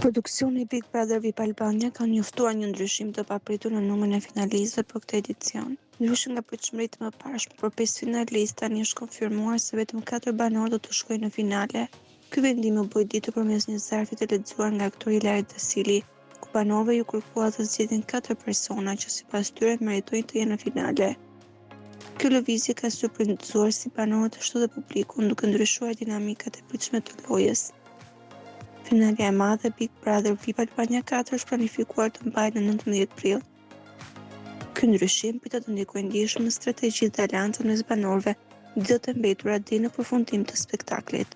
Produksioni Big Brother VIP Albania ka njoftuar një ndryshim të papritur në numrin e finalistëve për këtë edicion. Ndryshe nga pritshmëritë e mëparshme për pesë finalistë, tani është konfirmuar se vetëm katër banorë do të shkojnë në finale. Ky vendim u bë i ditur përmes një zarfi të lexuar nga aktori Laert Vasili, ku banorëve iu kërkua të zgjedhin katër persona që sipas tyre meritojnë të jenë në finale. Kjo lëvizje ka surprizuar si banorët ashtu dhe publikun, duke ndryshuar dinamikat e pritshme të lojës. Finalja e madhe Big Brother VIP Albania 4 është planifikuar të mbahet në 19 prill. Ky ndryshim pritet të ndikojë ndjeshëm në strategjitë dhe aleancat mes banorëve ditët e mbetura deri në përfundim të spektaklit.